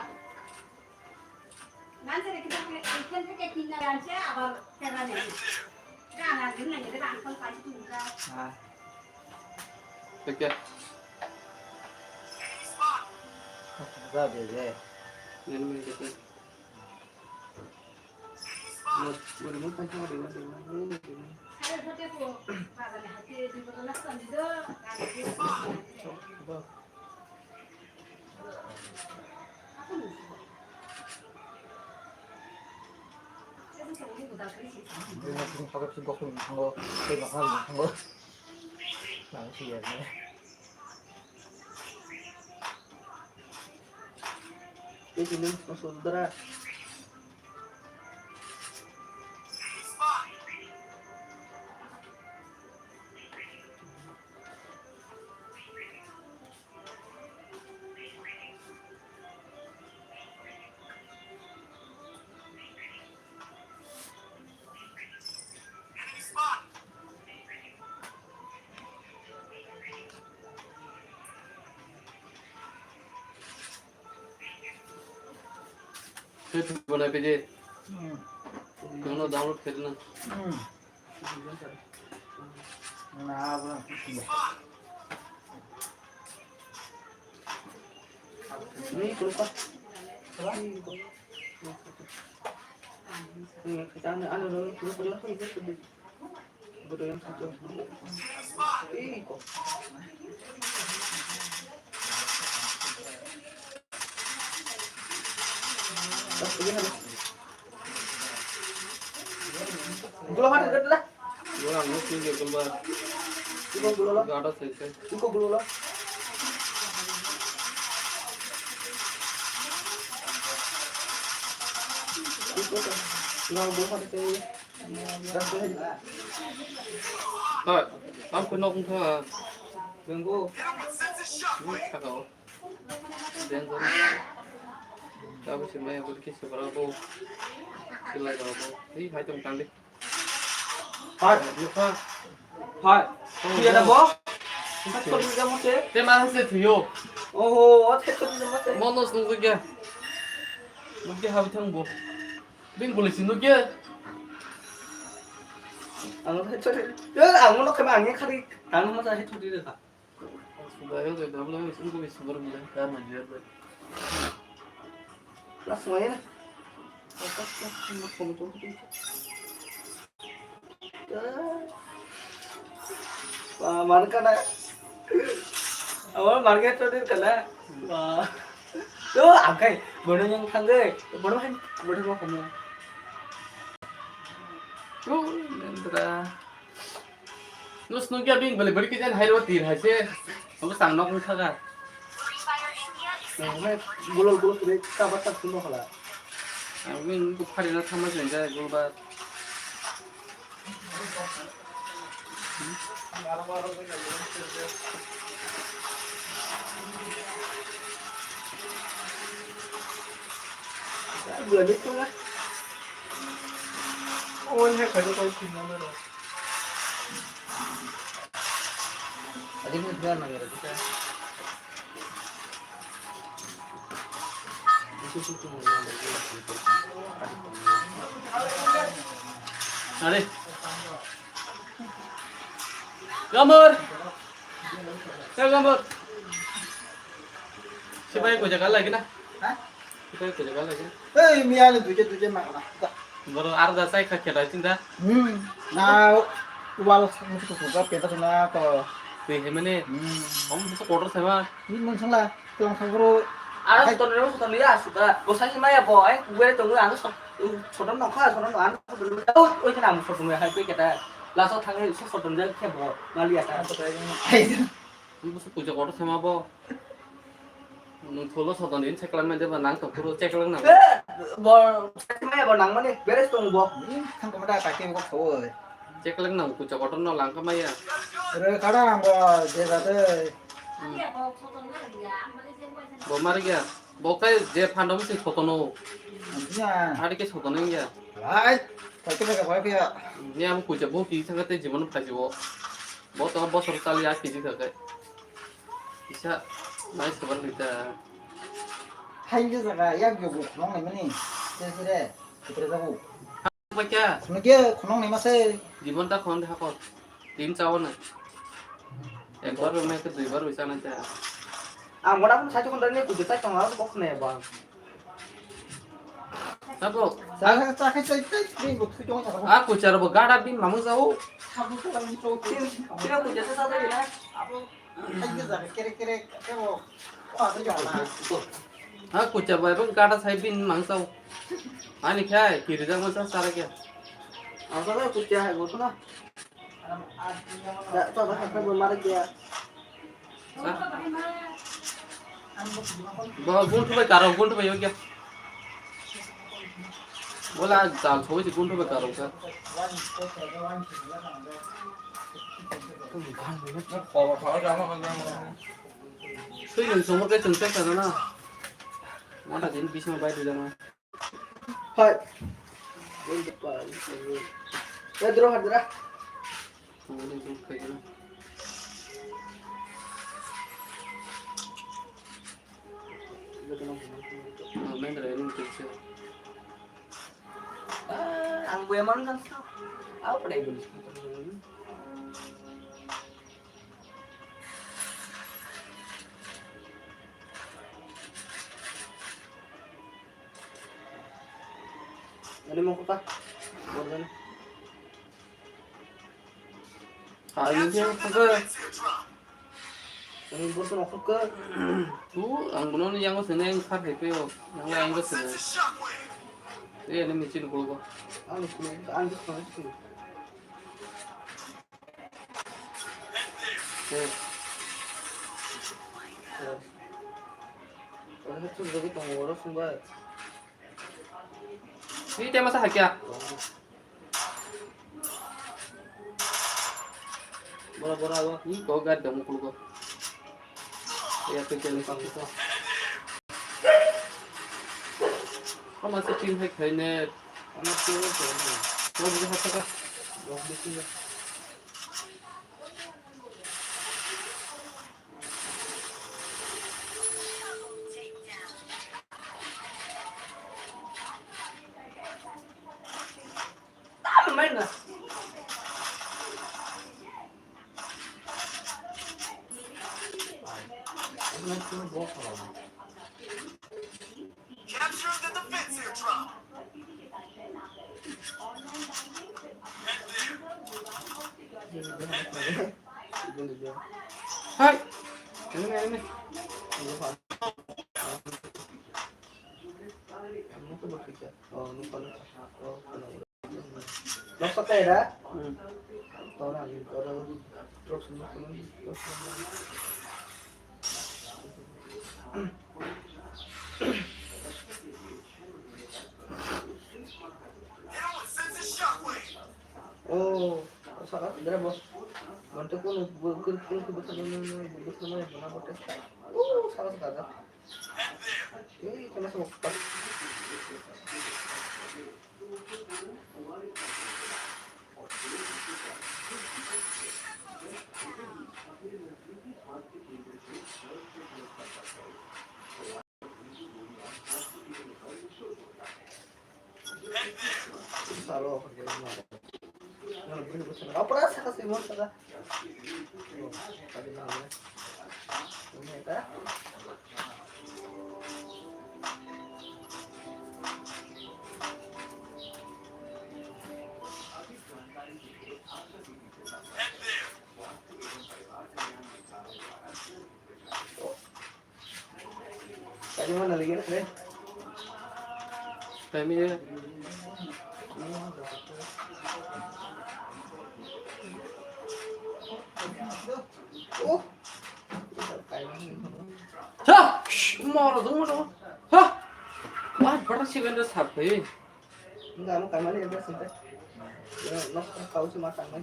মানছে রে, কিন্তু এখান থেকে কিনে আনছে, আবার টাকা নেই। এটা আনার জন্য, এটা আনতে পারছি তুমি। হ্যাঁ। Peki. Za de de. Benim öyle de. Bak, böyle mutlu kalmadı, böyle, böyle, böyle. Bak. Ini sing pakai sing kok sing tanggo, sing bakal sing tanggo. Nang sih ya. Ini sini masuk dera. Khe thwibana pide. Hmm. Nono download khe rwna. Hmm. Na, bro. Ni, kuluka. Ni, kita anu, anu, anu, kuluka. Gulo hati gede lah. Gulo ang nusni je gumba. Iko gulo lah. Gada sese. Iko gulo lah. Iko gulo hati gede. Hai, ang khe nok wngkha. Nunggu. Nung sakao. Danger. Tabuk se maya bwrwi khe se bara bo. Silai rok bo. Ei, hai tong tang di. Hai. Nukha. Hai. Oh, iya dah, bo. Te mana se thuyo. Oho, te mana se. Monos nunggu kya. Nunggu habitang bo. Bini bolai si nukya. Ang headshot. Ya, ang nukya, ang yang kari, ang masa headshot dia kah. Sudah ya, sudah belum, sungguh bisa bermula, karena dia ber. Langsung aja lah. Atas lah, cuma komentar. Ba, mar kana. Abo mar khe chodir kana. Ba. To, akai, bono yang thangge. Bono han, bono ma komo. To, nendra. Nus nung kya bing beli beri kijan hai lo tir hai se. Abo sang nok ni thaga. Bulol bulol kre kabar tak suno khala. Ang bing bukhari na thama jeng jai bulba. Are. Gambar. Ya, gambar. Sipai ko jaga lagi na? Ha? Sipai ko jaga lagi na? Ei, miya ni duje duje mak na. Boro ar da sai kha khela chinda. Hmm. Na wal musu ko ga penta na ko. Twi he mane. Hmm. Om musu kotor sai ma. Ni mun sangla. Tong thang bro. Aro soton rok soton ya suka. Bo sai maya bo ai kuwe tong ang sok soton nong kha soton ang soton. Oi oi kana ang soton hai pe keta. Laso thang sok soton ja khe bo. Mali ata. Ang bo sok puja kotor sama bo. Nung tholo soton din cheklang mende ba nang to puro cheklang na. Bo sai maya bo nang mane beres tong bo. Thang ko mata ka ke ko khoi. Cheklang na puja kotor no lang ka maya. Re kada ang bo je ga de. Bo mar gya. Bo khe je phando misi sotono. Ya. Ari ke sotono ya. Hai. Kaitor ka koi ya. Ni amo kucha bo ki sanga te jibon phaji bo. Bo to bosor kali a kiji ka kai. Isa nai sabar ni ta. Hai je jaga ya gyo bo khong nai mani. Se se re. Kutre jago. Bacha. Khunukya khunuknwi mase. Jibon ta khon de hakor. Tin chao na. Ekbar bai mai khe duibar bai chana cha. Ang mona phone sai khon dani kudu tai tong aro bok ne ba. Sabo. Cha cha cha khai chai chai bin bo thui tong. A kuchar bo gada bin mamung jao. Tin tin kuchar sa sa de na. Ha kucha bai bang kata sai bin mang sao. Ani khai kiri jang masa sara kya. Ang sa kucha hai bo na. Da sa da kha bo mara kya. Bo guntu bai karo guntu bai yo kya. Bola jal thoi si guntu bai karo kya. Sui nung sumur ke chung pek sana na. Mata din bisma bai dujana. Hai. Ya dro hadra. Ang buya man kan. Apa dah ibu? Ani mo kota. Bordan. Ani mo kota. Ani bordan mo kota. Tu ang bono ni yang sene yang khat hepe yo. Yang yang sene. Ini michin ko. Ang ko ang ko. Ini tema sah kya? Bora bora abo. Ini kok gak dong puluh kok. Ya tuh jalan satu kok. Kok masih tim hack hai net? Anak tuh. Kok bisa hack kah? Kok bisa. Capture the defense airdrop. Hai. Ini, ini. Noksa kaya da? Hmm. Tau na, ni tau da. Trok sini, sini. Oh, saka, dere bos. Mantu kono bu-, kiri kiri ke bwthar mani, bwthar mani bana bwthar. Oh, salas gada. Eh, kena sama kupas. Tadi mana lagi, eh? Kami ya. Oh. Ha! Shh, moro dong, moro. Ha! Wah, berapa sih kan udah sampai? Enggak, lu kamar ya, udah sampai. Ya, mas, kau cuma tangan.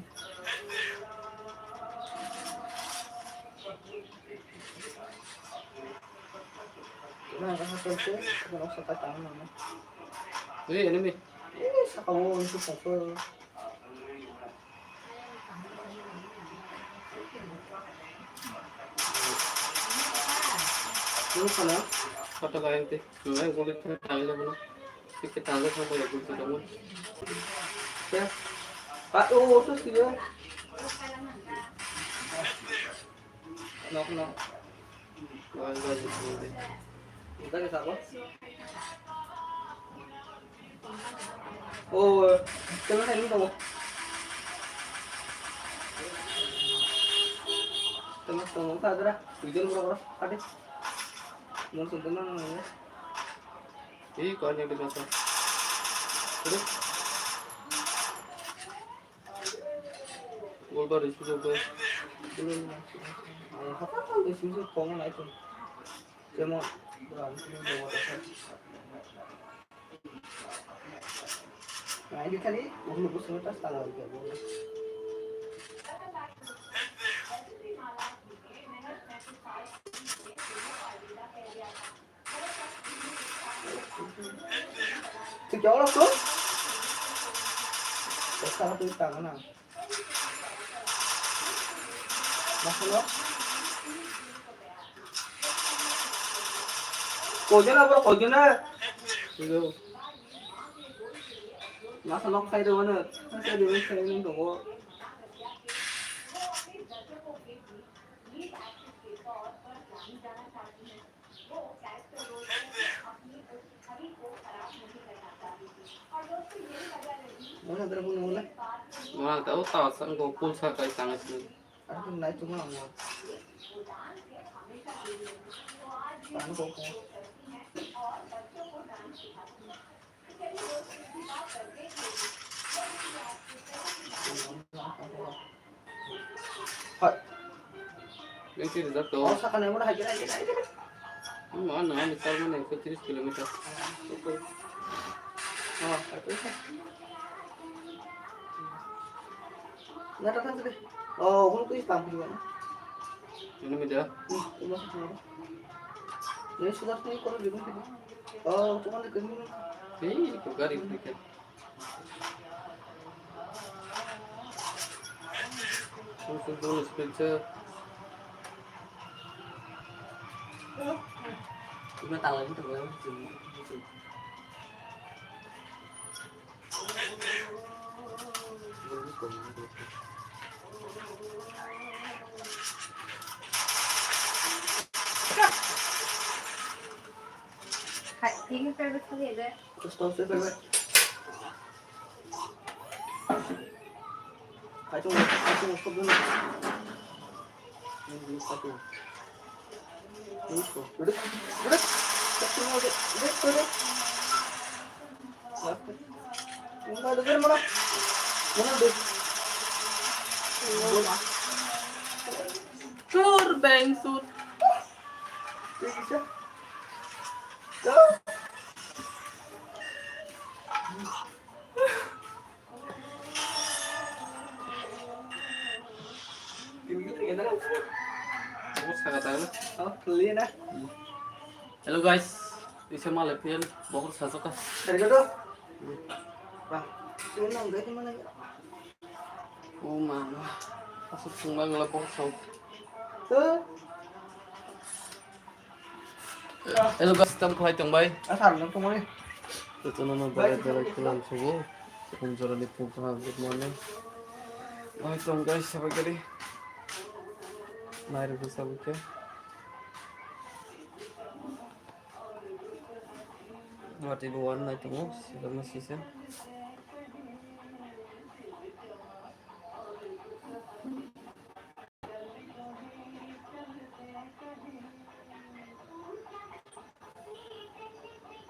Nah, rasa tu, tu, tu, rasa tak tahu nama. Ini, ini, Mi. Ini, sakawo, itu, sakawo. Ini sana. Kata lain, teh. Nang, boleh, teh, tahu, boleh. Kita tahu, sama, ya, boleh, kita, boleh. Ya. Pak, oh, terus dia. Nok, nok. Wal, wal, wal. Udah ke sabo? Oh, tengah saya dulu. Tengah, tengah, tak ada. Hujan berapa, berapa? Tadi. Mau sentuh mana ya? Ih, kau yang di belakang. Terus? Golbar isi jogoi. Belum. Hata kan isi isi kong na itu. Cuma berani sih bawa dasar. Nah, ini kali, ulu kusur tas tanggal tiga belas. Sejauh lah, Bro. Dasar tu tangan, ah. Masuk, lo. Kau je na, Bro, kau je na. Masuk, lo, saya dulu, mana? Saya dulu, saya dulu, tunggu. Mana tadi pun mulai? Mana tahu tahu sang go pun sa kai sang itu. Aku naik cuma mau. Tan kok. Hai. Yang sih rijak to. Oh, sakane mo hai kira kira. Ano ano ano tal mana itu tiris kilometer. Oh, itu sih. Nggak ada kan tadi. Oh, aku tuh hitam juga. Ini meja. Wah, ini masuk semua. Ini sudah tuh kalau di rumah. Oh, cuma di rumah. Ini bukan itu kan. Bonus pizza. Cuma tahu itu kan. Hai, ini favorite kali ya, guys? Terus tahu saya favorite. Kacung, kacung, kacung. Ini kacung. Ini kacung. Duduk, duduk. Kacung, duduk, duduk, duduk. Mana duduk, mana? Mana duduk? Tur bangsut. Ini bisa. Tuh. Bohor saka tang na? Oh, kali na. Hello guys, isa malai phiya bohor sajak kha. Dari kau tu? Bah, sini nang, dari mana? Oh mama, asal sungai ngala bohor song. Tu? Hello guys, tam khlai tong bai? Asal nang tong bai. Jotono no belai belai khulum sugo. Phung jora ni phung kaham, good morning. Bai tong guys, sabai kari. Nai rw sabai khe. Wati bo wan nai tongo, sila ma sisa.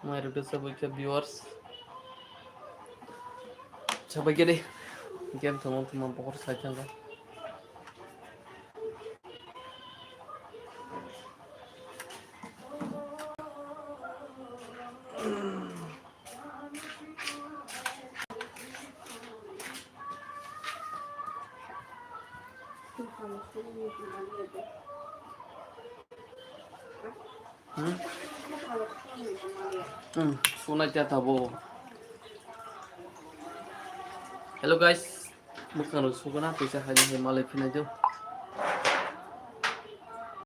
Mai rwkhe sabai khe viewers. Sabai khe de. Game thwngmung thwngmung bohor sai thangkha. Hmm? Hmm, sunai ta tabo. Hello guys, mwkhang rok suguna, tisa hai hai malai phinai do.